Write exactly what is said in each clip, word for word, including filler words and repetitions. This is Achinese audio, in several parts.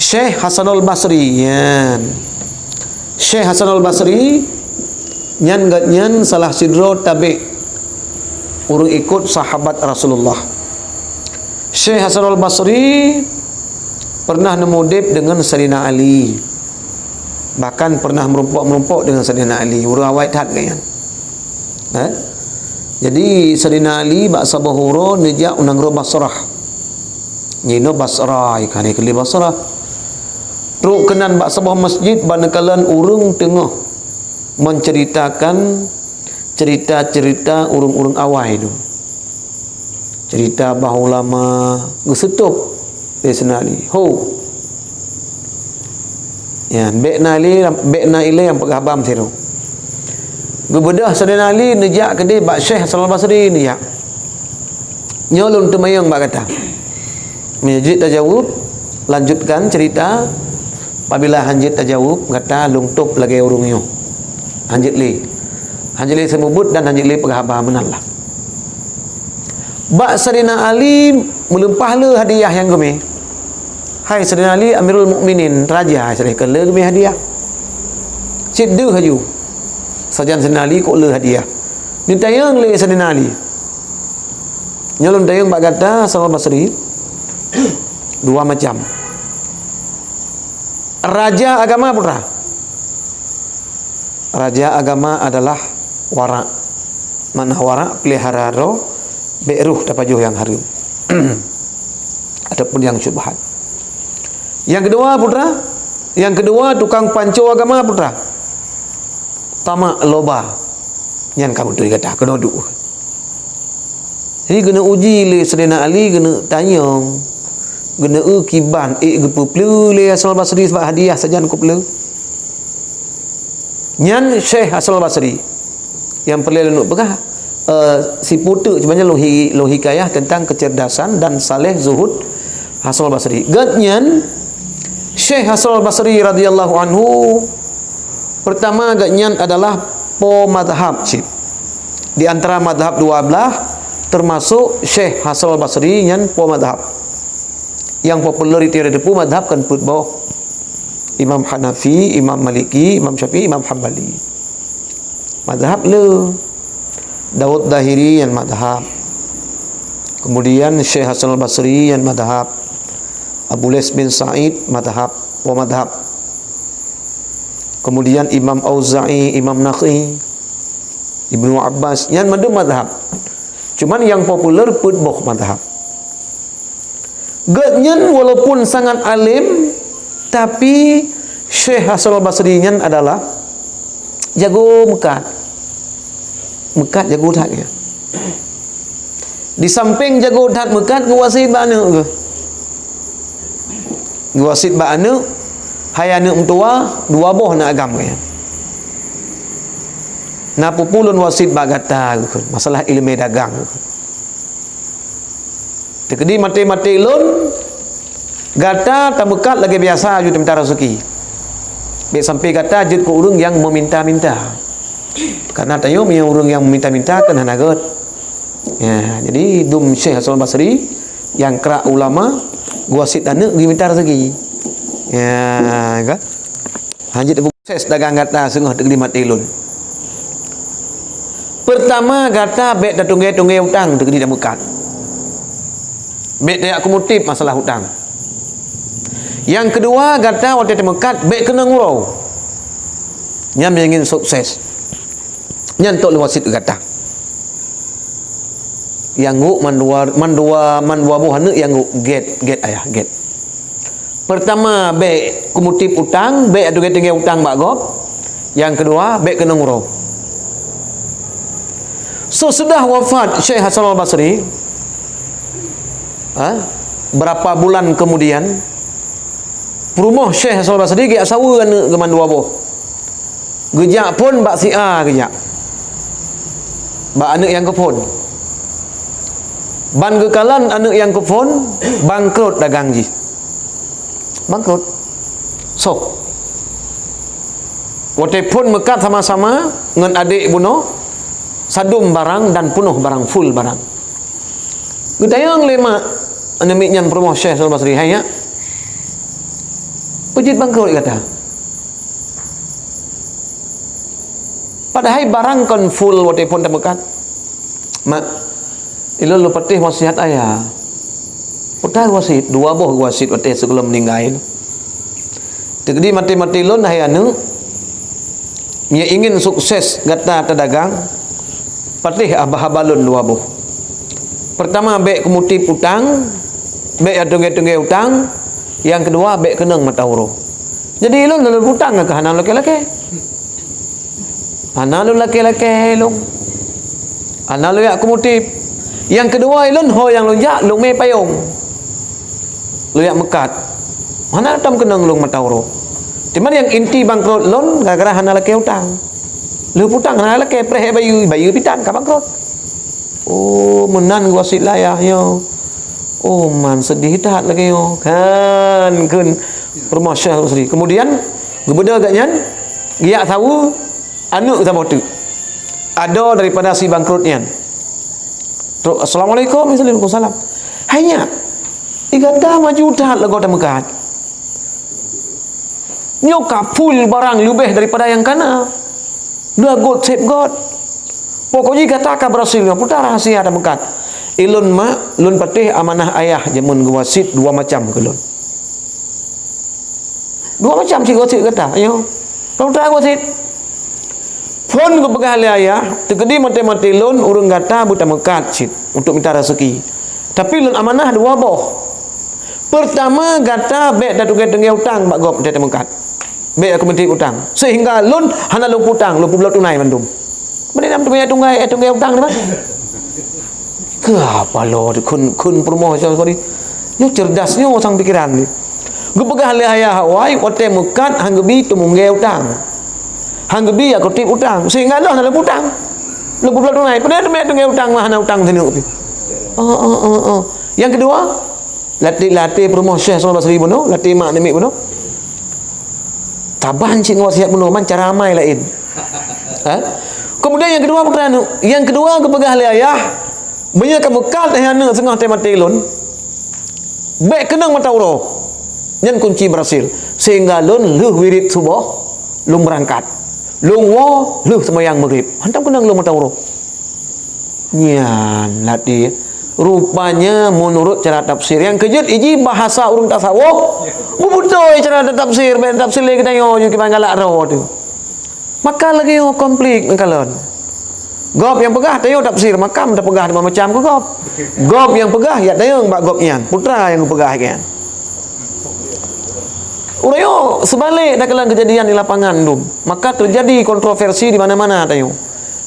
Syekh Hasanul Basri, nyan. Syekh Hasanul Basri, nyan gobnyan salah sidroe tabi', ureuëng ikot sahabat Rasulullah. Syekh Hasanul Basri pernah neumudeb deungon Saidina Ali. Bahkan pernah meurumpok-meurumpok deungon Saidina Ali. Ureuëng awai that gobnyan. Eh? Jadi, Saidina Ali bak saboh uroe neujak u nanggroe Basrah. Jinoe Basra, ikan keu lé Basrah. Trok keunan bak saboh masjid, ban neukalon ureuëng teungoh menceritakan cerita-cerita ureuëng-ureuëng awai tu. Cerita bah ulama geuseutôb lé Saidina Ali. Ho! Nyan, bék na ilée, bék na ilée nyang peugah bam sidroe. Geubeudôh Saidina Ali neujak keudeh bak Syekh Hasan Al-Basri neujak. Nyoe lôn teumanyong bak gata. Meunyoe jeuet tajaweueb, lanjutkan cerita. Apabila hana jeuet tajaweueb, gata lôn tôb lagée ureuëng nyoe. Hana jeuet lé. Hana jeuet lé seumeubeuet dan hana jeuet lé peugah haba meunan lah. Bak Saidina Ali meulimpah le hadiah nyang geumé. Hai Saidina Ali Amirul Mukminin, raja, hai Saidina, keu le geumé hadiah. Cit deuh laju. Sajan Saidina Ali kok le hadiah. Neutanyong lé Saidina Ali. Nyoe lôn tanyong bak gata, Hasan Al-Basri, dua macam. Raja agama putra. Raja agama adalah warak. Makna warak, pelihara droe, bék rôh tapajoh nyang hareuem. Ataupun nyang syubhat. Nyang keudua, putra. Nyang keudua, tukang panco agama, putra. Tamak, loba. Nyan ka beutôi gata, keunoe duek. Jadi, keuneuk uji lé Saidina Ali, keuneuk tanyong, keuneuk eu kiban ék geupeupleu lé Hasan Al-Basri sabab hadiah sajan kupleu. Nyan Syekh Hasan Al-Basri. Nyang peureulée lôn peugah, eh, sipu teuk, cuma nyan lôn hi-, lôn hikayah tentang kecerdasan dan saleh zuhud Hasan Al-Basri. Gobnyan, Syekh Hasan Al-Basri radhiyallahu anhu, pertama gobnyan adalah po madhab cit. Di antara madhab dua blah, termasuk Syekh Hasan Al-Basri nyan po madhab. Nyang populer di teuri teupeu madhab kan peuet boh. Imam Hanafi, Imam Maliki, Imam Syafi'i, Imam Hambali. Madhab le. Daud Zahiri nyan madhab. Kemudian Syekh Hasan Al-Basri nyan madhab. Abu Lais bin Sa'id madhab, wa madhab. Kemudian Imam Auza'i, Imam Nakhai, Ibnu Abbas, nyan mandum madhab. Cuman nyang populer peuet boh madhab. Gobnyan walaupun sangat alim, tapi Syekh Hasan Al-Basri nyan adalah jago meukat. Meukat jago that nyan. Di samping jago that meukat, geuwasiet bak aneuëk geuh. Geuwasiet bak aneuëk, hai aneuëk meutuwa, dua boh na agam geuh. Na peue-peue lôn wasiet bak gata geuh, masalah iéleumé dagang geuh. Teukeudi maté-maté lôn, gata tameukat lagée biasa aju taminta raseuki. Bék sampai gata jeuet keu ureuëng nyang meuminta-minta. Karena tanyoe meunyoe ureuëng nyang meuminta-minta kan hana gét. Ya, jadi dum Syekh Hasan Basri nyang krak ulama, geuwasiet aneuëk geuminta raseuki. Ya, kan? Hanjeuet sukses dagang gata singoh teukeudi maté lôn. Pertama, gata bék tatunggée-tunggée utang teukeudi tameukat. Bék tajak kumutib masalah utang. Nyang keudua, gata watée tameukat bék keunong uroe. Nyan meunyoe ingin sukses. Nyan tok lôn wasiet keu gata. Nyang gok mandua, mandua, mandua boh aneuëk nyang gok gét, gét ayah, gét. Pertama, bék kumutib utang, bék adu gét tinggai utang bak gob. Nyang keudua, bék keunong uroe. Sesudah wafat Syekh Hasan Al-Basri, ha, berapa bulan kemudian, peurumoh Syekh Hasan Al-Basri geujak saweue aneuëk geuh mandua boh. Geujak phon bak si A geujak. Bak aneuëk nyang geuphon. Ban geukalon aneuëk nyang geuphon, bangkrot dagang jih. Bangkrot. Soh. Watée phon meukat sama-sama ngon adék bunoe, sadum barang dan peunoh barang, full barang. Geutanyong lé mak aneuëk miet nyan peurumoh Syekh Hasan Basri, "Hai nyak, Peue jeuet bangkrot gata? Padahai barang kon full watée phon tameukat. Mak, ilôn lôn patéh wasiat ayah. Peue wasiet, dua boh wasiet watée sigohlom meuninggai. Teukeudi maté-maté lôn, hai aneuëk, nyang ingin sukses gata tadagang, patéh haba-haba lôn dua boh. Pertama, bék keumutép utang, bék ya tunggée-tunggée utang. Nyang keudua, bék keunong mata uroe. Jadi, ilôn lôn utang ka hana lakée-lakée. Hana lôn lakée-lakée lôn. Hana lôn jak keumutép. Nyang keudua, ilôn ho nyang lôn jak, lôn mé payong. Lôn jak meukat. Hana tom keunong lôn mata uroe. Teuma nyang inti bangkrot lôn gara-gara hana lakée utang. Lheueh utang hana lakée, preh bayeue, bayeue pitan ka bangkrot. Oh, meunan geuwasiet lé ayah nyoe. Oh, man seudeh that lagée nyoe. Kan kheun peurumoh Syekh Basri. Kemudian geubeudôh geuhnyan, geujak saweue aneuëk saboh teuk. Adoe daripada si bangkrot nyan. Trok, "Assalamualaikum." "Waalaikumsalam." "Hai nyak, di gata maju that lagoe tameukat. Nyoe ka full barang leubeh daripada nyang kana. Dua got sép got. Pokoknya gata ka berhasil." "Peue rahsia tameukat?" "Ilôn mak, lôn patéh amanah ayah jameun geuwasiet dua macam keu lôn." Dua macam cit wasiet gata, ayo. Kalau tak wasiet. Phon geupeugah lé ayah, teukeudi maté-maté lôn ureuëng gata beutameukat cit untuk mita raseuki. Tapi lôn amanah dua boh. Pertama, gata bék tatunggée-tunggée utang bak gob maté tameukat. Bék aku meuti utang. Sehingga lôn hana lôn putang, lôn peubloe tunai mandum. Bani nam tunggée-tunggée, eh, tunggée utang ni, Bang? Keu apa lo kheun, kheun peurumoh Syekh Bukhari? Nyoe cerdas nyoe sang pikiran ni. Geupeugah lé ayah awai, watée meukat han geubi tumunggée utang. Han geubi ya kutip utang. Sehingga lôn hana lôn utang. Lôn peubloe tunai. Padahai teumé tunggée utang mah hana utang sinuk pih. Oh, oh, oh, oh. Yang kedua, latih-latih peurumoh Syekh Hasan Basri bunoe, latih mak namiet bunoe. Taban cit ngon wasiat bunoe, man cara amai laén. Ha? Kemudian yang kedua, putra aneuk. Yang kedua, geupeugah lé ayah, "Meunyoe ka meukat lé aneuëk singoh teumaté lôn, bék keunong mata uroe." Nyan kunci berhasil. Sehingga lôn lheueh wirit suboh, lôn beurangkat. Lôn woe lheueh seumayang Maghrib. Hantom keunong lôn mata uroe. Nyan, latih. Rupanya, meunurot cara tafsir nyang keujeuet, iji bahasa ureuëng tasawuf, beutôi cara tafsir, bék tafsir lé geutanyoe, nyoe kiban galak droe teuh. Maka lagée nyoe konflik ngon kalon. Gob nyang peugah, tanyoe tafsir makam tapeugah macam-macam keu gob. Gob nyang peugah, ya tanyoe bak gob nyan. Putra nyang geupeugah nyan. Uroe nyoe seubalek takalon keujadian di lapangan dum. Maka teujadi kontroversi di mana-mana tanyoe.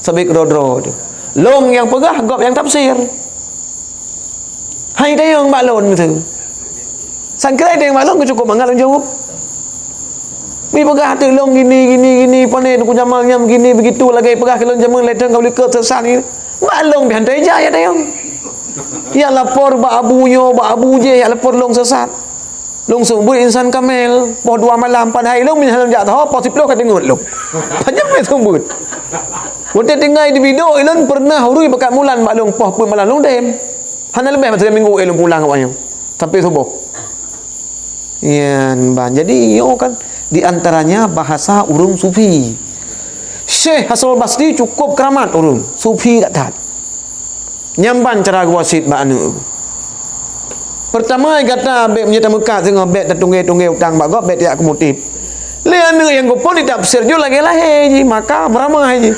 Sabé keudroe-droe teuh. Lôn nyang peugah, gob nyang tafsir. Hai tanyoe bak lôn teuh. Sangkira tanyoe bak lôn keu cukup mangat lôn jaweueb. Meupeugah teuh lôn gini, gini, gini, pane Teungku Jamal nyan begini, begitu, lagée peugah keu lôn jameun lé teung ka likot sesat ni. Bak lôn pih han teuja ya tanyoe. Ya lapor bak abu nyoe, bak abu jéh, ya lapor lôn sesat. Lôn seumeubeuet insan kamel, poh dua malam, padahai lôn meunyoe lôn jak teuho, poh siplôh ka teungeut lôn. Panyang lôn seumeubeuet. Watée tinggai di Bidôk, ilôn peureunah urui bakat mulan bak lôn poh peuet malam lôn dem. Hana leubeh masa minggu ilôn pulang awaknyan. Sampai suboh. Nyan ban. Jadi, nyoe kan di antaranya bahasa ureuëng sufi. Syekh Hasanul Basri cukup keramat ureuëng sufi that-that. Nyan ban cara geuwasiet bak aneuëk. Pertama, gata bék meunyoe tameukat singoh bék tatunggée-tunggée utang bak gob, bék tajak keumutip. Lé aneuëk nyang geuphon di tafsir jih lagée lahé jih, maka meuramah jih.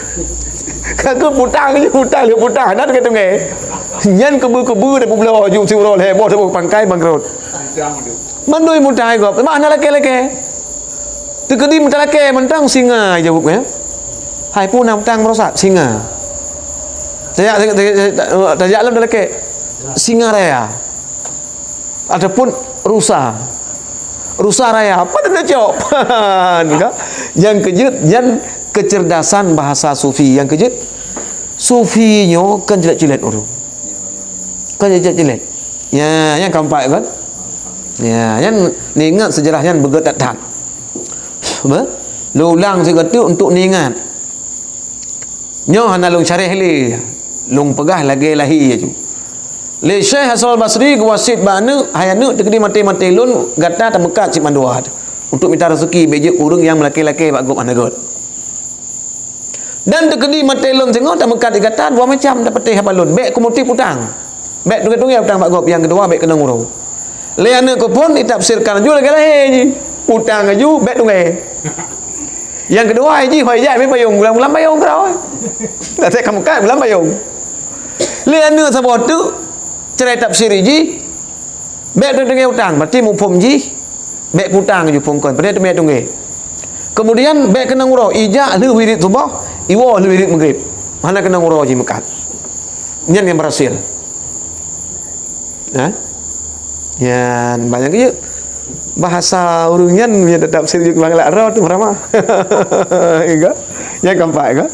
Ka geuputang jih, putang lé putang, hana tunggée-tunggée. Nyan keubeu-keubeu tapeubloe jih siuroe lhée boh taboh pangkai bangkrot. Mandum mutang gob, teuma hana lakée-lakée. Teukeudi meutalakée mantong singa jaweueb nyan. Hai peue na utang meurusak? Singa. Tajak, tajak, tajak, tajak lom talakée. Singa raya. Ataupun rusa. Rusa raya. Apa tu nak cok? Pan ka? Nyang keujeuet, nyan kecerdasan bahasa sufi. Nyang keujeuet, sufi nyoe kan cilet-cilet ureuëng. Kan cilet-cilet. Ya, nyang keempat kan? Ya, nyan ingat sejarah nyan beugét that-that. Apa? Lôn ulang sigoe teuk untuk ingat. Nyoe hana lôn syarah lé. Lôn peugah lagée lahé aju. Lé Syekh Hasan Al-Basri geuwasiet bak aneuëk, "Hai aneuëk, teukeudi maté-maté lôn, gata tameukat cit mandua." Untuk mita raseuki, bék jeuet ureuëng nyang meulakée-lakée bak gob hana gét. Dan teukeudi maté lôn singoh tameukat di gata dua macam, tapatéh haba lôn. Bék kumuti utang. Bék tunggée-tunggée utang bak gob. Nyang keudua, bék keunong uroe. Lé aneuëk keuphon ditafsirkan laju lagée lahé jih. Utang laju, bék tunggée. Nyang keudua jih, hôi jak, bék bayong, bulan-bulan bayong keudroe. Dak kamoe kat bulan bayong. Lé aneuëk saboh teuk, cara tafsir jih, bék tunggée utang, berarti muphom jih, bék utang laju phon kon, berarti bék tunggée. Kemudian, bék keunong uroe, ijak lheueh wirit suboh, iwoe lheueh wirit maghrib. Hana keunong uroe jih meukat. Nyan nyang berhasil. Ha? Nyan, banyak je. Bahasa ureuëng nyan, nyan tetap sérius bangai lak roh tu, ramah. Ingat? Nyang keempat, ingat?